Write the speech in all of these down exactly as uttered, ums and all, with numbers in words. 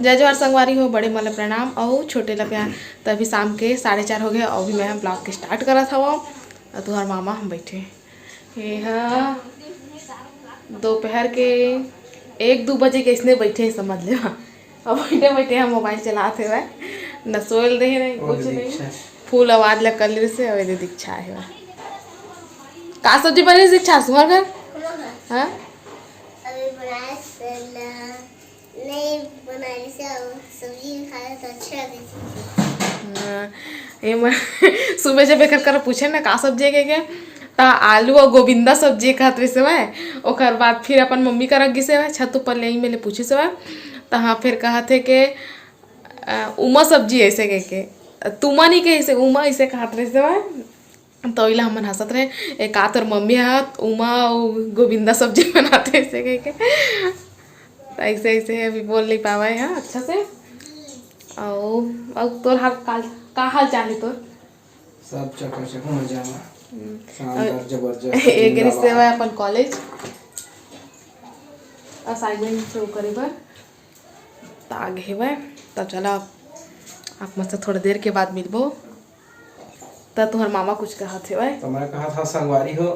जय जोहार संगवारी हो, बड़े मन ला प्रणाम अउ छोटे ला प्यार। त अभी शाम के साढ़े चार हो गए, अभी मैं ब्लॉग के स्टार्ट करत हवं। अउ तुहर मामा हम बैठे, ये ह दोपहर के एक दू बजे के इसने बैठे हे, समझ ले। अब बैठे बैठे हम मोबाइल चलात हेवय, न सोयल रहे, नहीं कुछ नहीं। फूल आवाज ला कर ले से, अउ एदे दीक्षा हे। का सब्जी बने दीक्षा, सुहर घर? हाँ? अभी बनाए से ला। नहीं बनाई से, सब्जी खाए तो अच्छा लगता है। हाँ, ये मैं सुबह जब एकर कर पूछे ना का सब्जी है के, त आलू अउ गोविंदा सब्जी कहत रहिस हवय। ओकर बाद फिर अपन मम्मी करा गिस हवय, छत ऊपर ले आई, मैं ले पूछिस हवय। त हाँ, फिर कहत हे के, अ, उमा सब्जी ऐसे कह के, तुमा नहीं कहे से, उमा ऐसे कहत रहिस हवय। त ओइला हमन हंसत रहे, "ए, का तोर मम्मी ह उमा अउ गोविंदा सब्जी बनात रहिस?" ऐसे कह के। त ऐसे, ऐसे अभी बोल नहीं पावे ह अच्छा से। अउ, अउ तोर हाल, का, का हाल चाल है तोर? सब चकाचक, मजा में। हम्म। शानदार, अउ जबरदस्त, एक रिश्ते जिंदाबाद। में अपन कॉलेज assignment show करे बर ताग हेवय। त चला, आप मन से थोड़ा देर के बाद मिलबो। त तुहर मामा कुछ कहत हेवय। त मैं कहत हंव, संगवारी हो,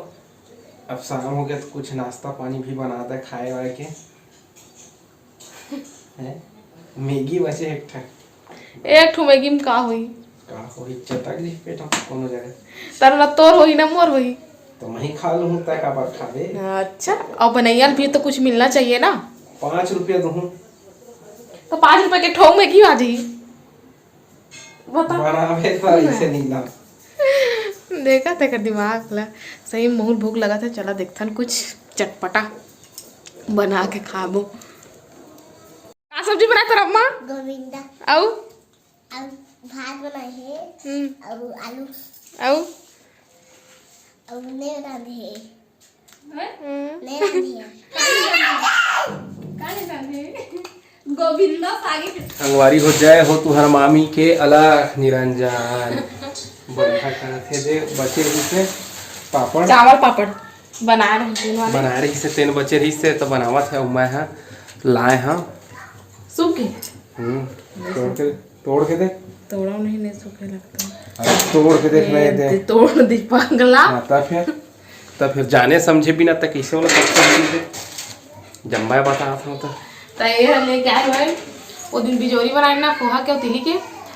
अब शाम हो गया, तो कुछ नाश्ता पानी भी बना दे खाए वाए के। हैं? मैगी बचे एक ठा। एक ठो मैगी में का होई? का होई? चटक जी पेट में कोनो जगह। तर ना तोर होई ना मोर होई। तो मैं ही खा लूँ, तय का बात खाबे? अच्छा, और बनैया भी तो कुछ मिलना चाहिए ना। पाँच रुपया दूँ। तो पाँच रुपया के ठो मैगी आ जाई। बता। बनावे तो ऐसे नहीं ना। देखा तेकर दिमाग ला। सही में बहुत भूख लगा था, चला देखथन कुछ चटपटा बना के खाबो। का सब्जी बनाए तोर अम्मा? गोविंदा। अउ? अउ भात बनाए हे। हम्म। अउ आलू। अउ? अउ नहीं बनाए हे। हम्म। नहीं रांधे। का नहीं रांधे? गोविंदा सागे के संगवारी हो, जय हो तुहर मामी के अलख निरंजन। बढ़िया करत हे दे, बचे रहिस हे पापड़। चावल पापड़ बनाए रहिस हे, तेन वाले। बनाए रहिस हे, तेन बचे रहिस हे, त बनावत हे, अउ मैं ह लाए हंव। सूख के? हम्म, तोड़ के, तोड़ के देख। तोड़ा नहीं, नहीं सूखे लगता। अरे, तोड़ के देख रहे थे। तोड़ दी पगला। हाँ, तब फिर, तब फिर जाने समझे बिना तक कैसे वाला तब समझ दे। जम्बा बता था तो। तो ये है लेके आए हुए, वो दिन बिजौरी बनाए ना, पोहा के, तिली के,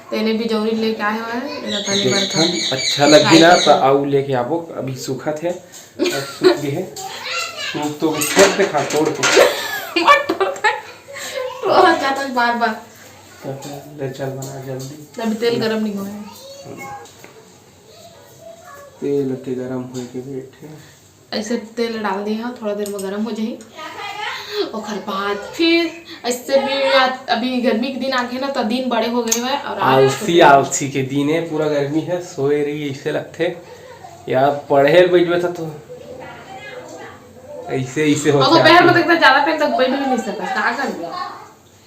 तो इन्हें बिजौरी लेके आए हुए हैं, इधर तनी देख, बरतन। अच्छा लगी ना, तो खाए आऊ लेके आबो, अभी सूखा थे। अब सूख गए हैं। सूख तो भी छोड़ दे, खा, तोड़ के। मत तोड़ दे। तोड़ जाता है बार बार। तो फिर ले चल बना जल्दी। अभी तेल गरम नहीं हुआ है। तेल के गरम होए के बैठे। ऐसे तेल डाल दिए हैं, थोड़ा देर में गरम हो जाए। ओकर बाद फिर ऐसे भी आ-, अभी गर्मी के दिन आ गए ना, तो दिन बड़े हो गए हुए और रात आलसी, आलसी के दिन है, पूरा गर्मी है, सोए रही ऐसे लगते। यार, पढ़े ल बैठबे त तो ऐसे, ऐसे होथे अगर पैर में आदमी। तक ज्यादा टाइम तक बैठ भी नहीं सकता, का कर दिया?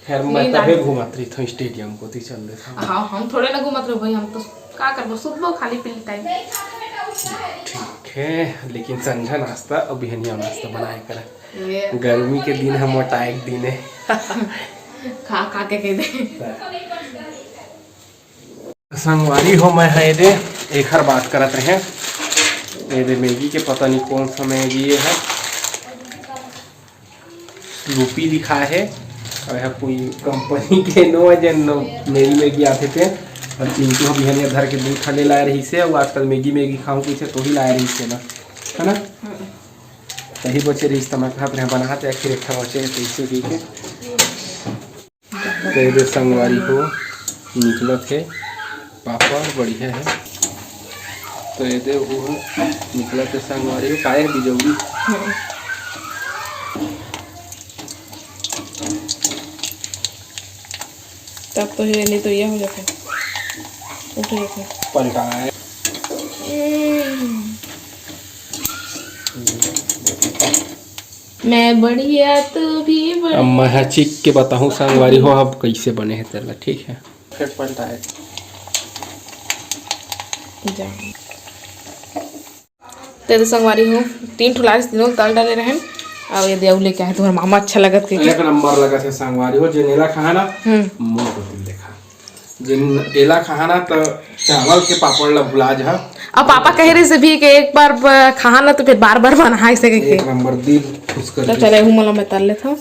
फिर मैं नींद आ तभे गई। घूमत रहिथों स्टेडियम कोती चल देथों। हाँ, हम थोड़े ना घूमत रहो भाई, हम तो का करबो, सुतबो खाली पीली टाइम। ठीक है, लेकिन संझा नाश्ता और बिहनिया नाश्ता बनाए करा। ये गर्मी के दिन है, मोटाए के दिन है। खा खा के कह दे। संगवारी हो, मैं ह एदे एखर बात करत रहें। एदे मैगी के पता नहीं कौन सा मैगी ये है, स्लूपी लिखा है। और यह कोई कंपनी के नो है, जन नो मेरी मैगी आते थे। और चिंटू हम बिहनिया धर के दू ठा ले लाए रही से, वो आजकल मैगी, मैगी खाऊं कुछ तो ही लाए रही से ना, है ना? तही बचे रही, तो मैं कहत रहे बनाते, आखिर एक ठा बचे है, तो इसे ठीक है। तो ये दे संगवारी हो, निकलत हे पापड़, बढ़िया है। तो ये दे वो है, निकलत हे संगवारी हो, काहे बिजौरी? तब तो ये नहीं तो ये हो जाता, उठ जाता। पलटा है। हम्म। मैं बढ़िया, तू भी बढ़िया। अब मैं ह चीख के बताहूँ संगवारी हो, अब कैसे बने हे तेला, ठीक है? फिर पलटा है। जा। तेरे संगवारी हो, तीन ठो लारिस, तीनों दाल डाले रहन। अब ये देव लेके आए तुम्हारे मामा, अच्छा लगत के? एक नंबर लगत हे संगवारी हो, जेन एला खाहा ना, हम्म। मोर को दिल देखा। जेन एला खाहा ना, त चावल के पापड़ ला भुला जा। अब पापा कहे रहिस भी कि एक बार ब-, खाहा ना, तो फिर बार बार बनाहा इसे कहिके। एक नंबर दिल खुश कर तो दे। चले, हूँ, मला मैं तल लेता हूँ।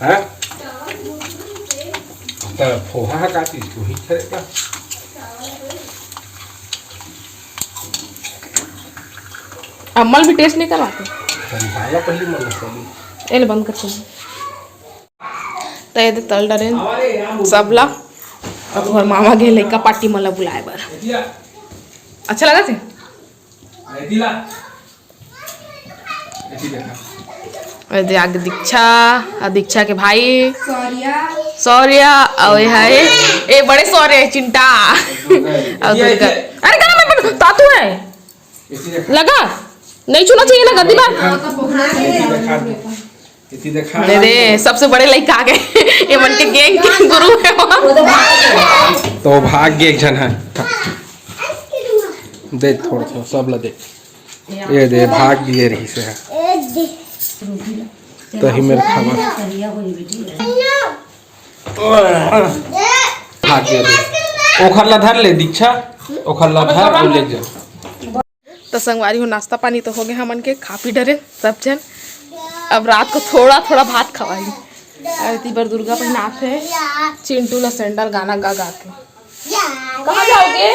हैं? त पोहा ह का चीज? तू ही खेले का? अम्मल भी टेस्ट नहीं करवाते। समझाला पहले मन सब। एले बंद करते हैं। त ये दे तल डरेन सब ला। अब तोहर मामा गे लइका पार्टी मन ला बुलाए बर। अच्छा लगत हे? अरे दे आगे दीक्षा, आ दीक्षा के भाई शौर्य। शौर्य, अउ ये है, ए बड़े शौर्य है, चिंटा। अउ दुर्गा। अरे गला में पड़, तातू है। लगा? नहीं छूना चाहिए ना, गंदी बात। दे दे, सबसे बड़े लइका आ गए। ये मन के गैंग के गुरु है वो। तो भाग गे एक झन है। दे थोड़ा थोड़ा, सब ला दे। ये दे, भाग गे रहिस हे। तही मेर खावा। भाग गे रहिस। ओखर ला धर ले दीक्षा, ओखर ला धर, ओ ले जा। त संगवारी हो, नाश्ता पानी तो हो गए हमन के, खा पी डरे सब झन। अब रात को थोड़ा थोड़ा भात खवाही। अउ एती बर दुर्गा पहिनात हे चिंटू ला सैंडल, गाना गा गा के। कहाँ जाओगे?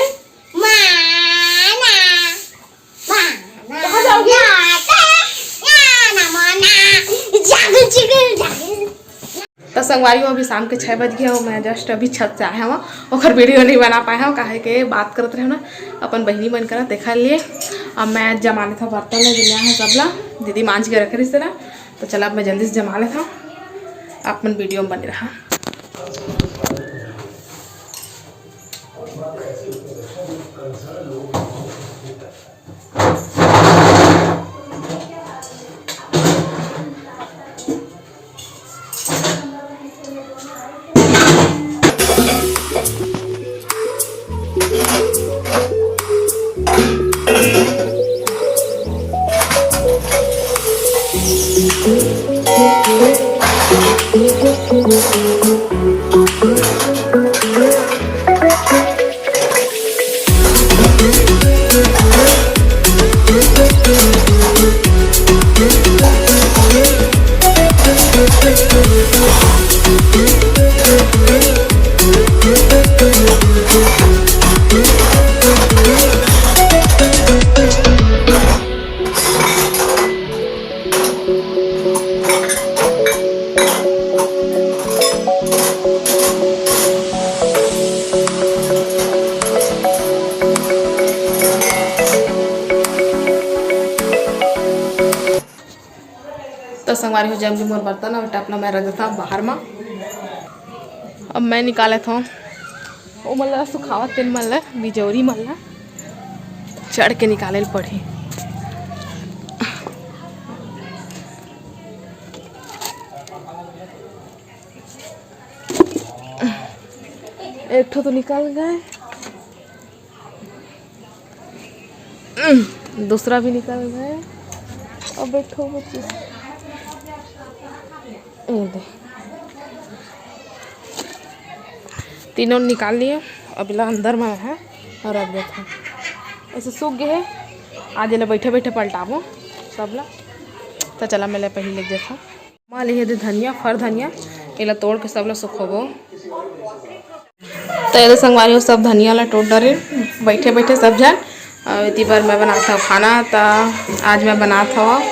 कहाँ जाओगे? त संगवारी हो, अभी शाम के छः बज गया हो, मैं just अभी छत से आया हूँ, ओकर वीडियो नहीं बना पाया हूँ, काहे के बात करत रहे ना अपन बहिनी मन करा, देखा लिए। अब मैं जमा लेथव बर्तन ला, जेन हे सबला दीदी मांज के रखे रहिस तेला, तो चला अब मैं जल्दी से जमा लेथव, आप मन वीडियो में बने रहा। तो संगवारी हो, जम के मोर बर्तन अउ टपला मैं रख देता बाहर मा। अब मैं निकालत हूँ ओ मन ला सुखावत तेल मन ला, बिजौरी मन ला चढ़ के निकाले ल पड़ही। एक ठो तो निकल गए। उम, दूसरा भी निकल गए। अब एक ठो बची। ये दे। तीनों निकाल लिए। अब एला अंदर में है और अब देखो ऐसे सूख गए है। आज एला बैठे बैठे पलटाबो सब ला। तो चला मैं ले पहले लेके जाता। माँ ले दे धनिया, फर धनिया, एला तोड़ के सब ला सुखोबो। तो ये संगवारी हो, सब धनिया ला टोट डरे बैठे बैठे सब झन। और इतनी बार मैं बनाता हूँ खाना, तो आज मैं बनाता हूँ,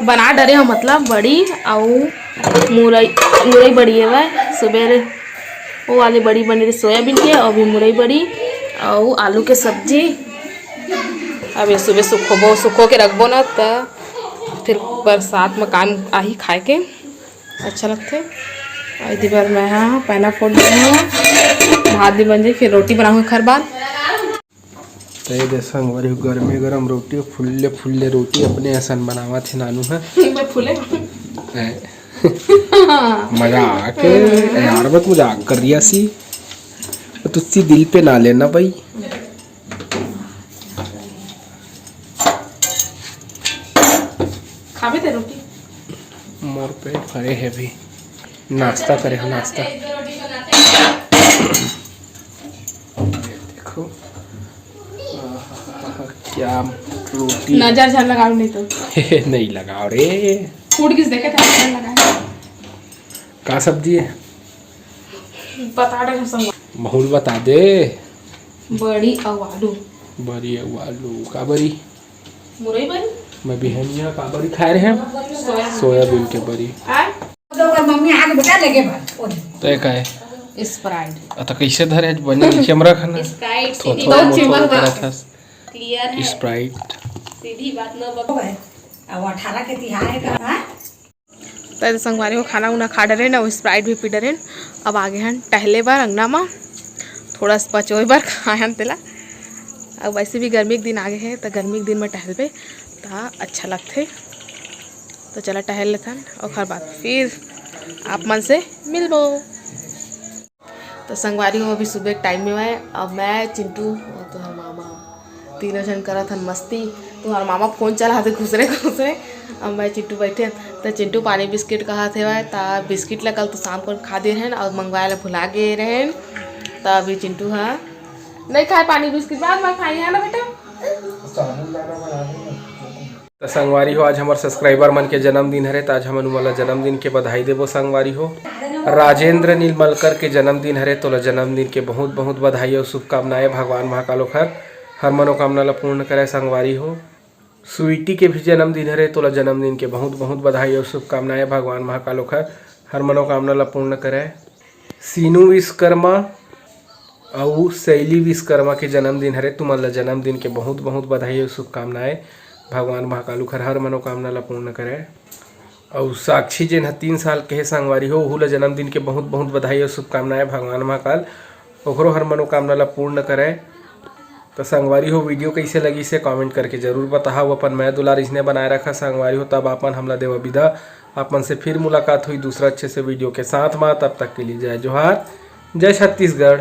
बना डरे हूँ, मतलब बड़ी अउ मुरई, मुरई बड़ी है वह सुबह वो वाली बड़ी बनी रही सोयाबीन के, अउ भी मुरई बड़ी अउ आलू के सब्जी। अब ये सुबह सुखोबो, सुखो के रखबो ना, तो फिर बरसात में काम आही खाए के। अच्छा लगथे। अउ एती बर मैं हा पैना फोड़ दे हूँ, भात भी बन जाही, फिर रोटी बनाऊँ एखर बाद। तो ये दे संगवारी हो, गरमे गरम रोटी, फुल्ले फुल्ले रोटी अपने असन बनावत हे नानू ह। मैं फूले। हैं। मजाक है यार, बहुत मजाक कर रही सी। तुझसे दिल पे ना लेना भाई। खाबे ते रोटी? मोर पेट भरे है अभी, नाश्ता करे हो नाश्ता। देखो, आहा, क्या रोटी। नजर झन लगाओ नहीं तो। नहीं लगाओ रे। फूड किस देखे था, नजर लगाए। का सब्जी है? बता रहे हैं संग। बहुत बता दे। बड़ी अउ आलू। बड़ी अउ आलू का बड़ी? मुरई बड़ी। मैं बिहनिया का बड़ी खाए रहे हैं? सोयाबीन। सोयाबीन के बड़ी। आय? तो ओकर मम्मी आके बेटा लेके भाग। तय का है? स्प्राइट। आ, तो कैसे धरे आज बनी कैमरा खाना? स्प्राइट थो-, सीधी थो-, बात। थो-, चिमर थो-, बात। थो-, क्लियर है। स्प्राइट। सीधी बात न बक-। अब अठारह के तिहार है का? हाँ? त संगवारी हो, खाना उना खा डरेन अउ स्प्राइट भी पी डरेन। अब आगे हन टहले बर अंगना म, थोड़ा सा पचोए बर खाए हन तेला। अब वैसे भी गर्मी के दिन आगे है, त गर्मी के दिन में टहलबे त अच्छा लगथे। त चला टहल लेथन, ओखर बाद फिर आप मन से मिलबो। तो संगवारी हो, अभी सुबह के टाइम में है। अब मैं, चिंटू और तोहर मामा तीनों झन करत हन मस्ती। तोहर मामा फोन चलाथे घुसरे घुसरे, अब मैं चिंटू बैठे हन। तो चिंटू पानी बिस्किट कहत हेवय, त बिस्किट ला कल तो शाम को खा दे रहन और मंगवाए ला भुला गए रहन। तो अभी चिंटू हा नहीं खाए पानी बिस्किट, बाद में खाई, है ना बेटा? त संगवारी हो, आज हमर सब्सक्राइबर मन के जन्मदिन हरे, त आज हमन उमन ला जन्मदिन के बधाई देबो संगवारी हो। राजेंद्र नीलमलकर के जन्मदिन हरे, तोला जन्मदिन के बहुत बहुत बधाई अउ शुभकामनाएं। भगवान महाकाल ओखर हर मनोकामना ला पूर्ण करे संगवारी हो। स्वीटी के भी जन्मदिन हरे, तोला जन्मदिन के बहुत बहुत बधाई अउ शुभकामनाएं। भगवान महाकाल ओखर हर मनोकामना ला पूर्ण करे। सीनू विश्वकर्मा अउ शैली विश्वकर्मा के जन्मदिन हरे, तुमन ला जन्मदिन के बहुत बहुत बधाई अउ शुभकामनाएं। भगवान महाकाल ओखर हर मनोकामना ला पूर्ण करे। अउ साक्षी, जेन ह तीन साल के हे संगवारी हो, ओहू ला जन्मदिन के बहुत बहुत बधाई अउ शुभकामनाएं। भगवान महाकाल ओखरो हर मनोकामना ला पूर्ण करे। त संगवारी हो, वीडियो कैसे लगिस हे कमेंट करके जरूर बताहा। अपन मया दुलार इसने बनाए रखा संगवारी हो। तब आपन हमला देवा विदा, आप मन से फिर मुलाकात हुई दूसरा अच्छे से वीडियो के साथ मा। तब तक के लिए जय जोहार, जय छत्तीसगढ़।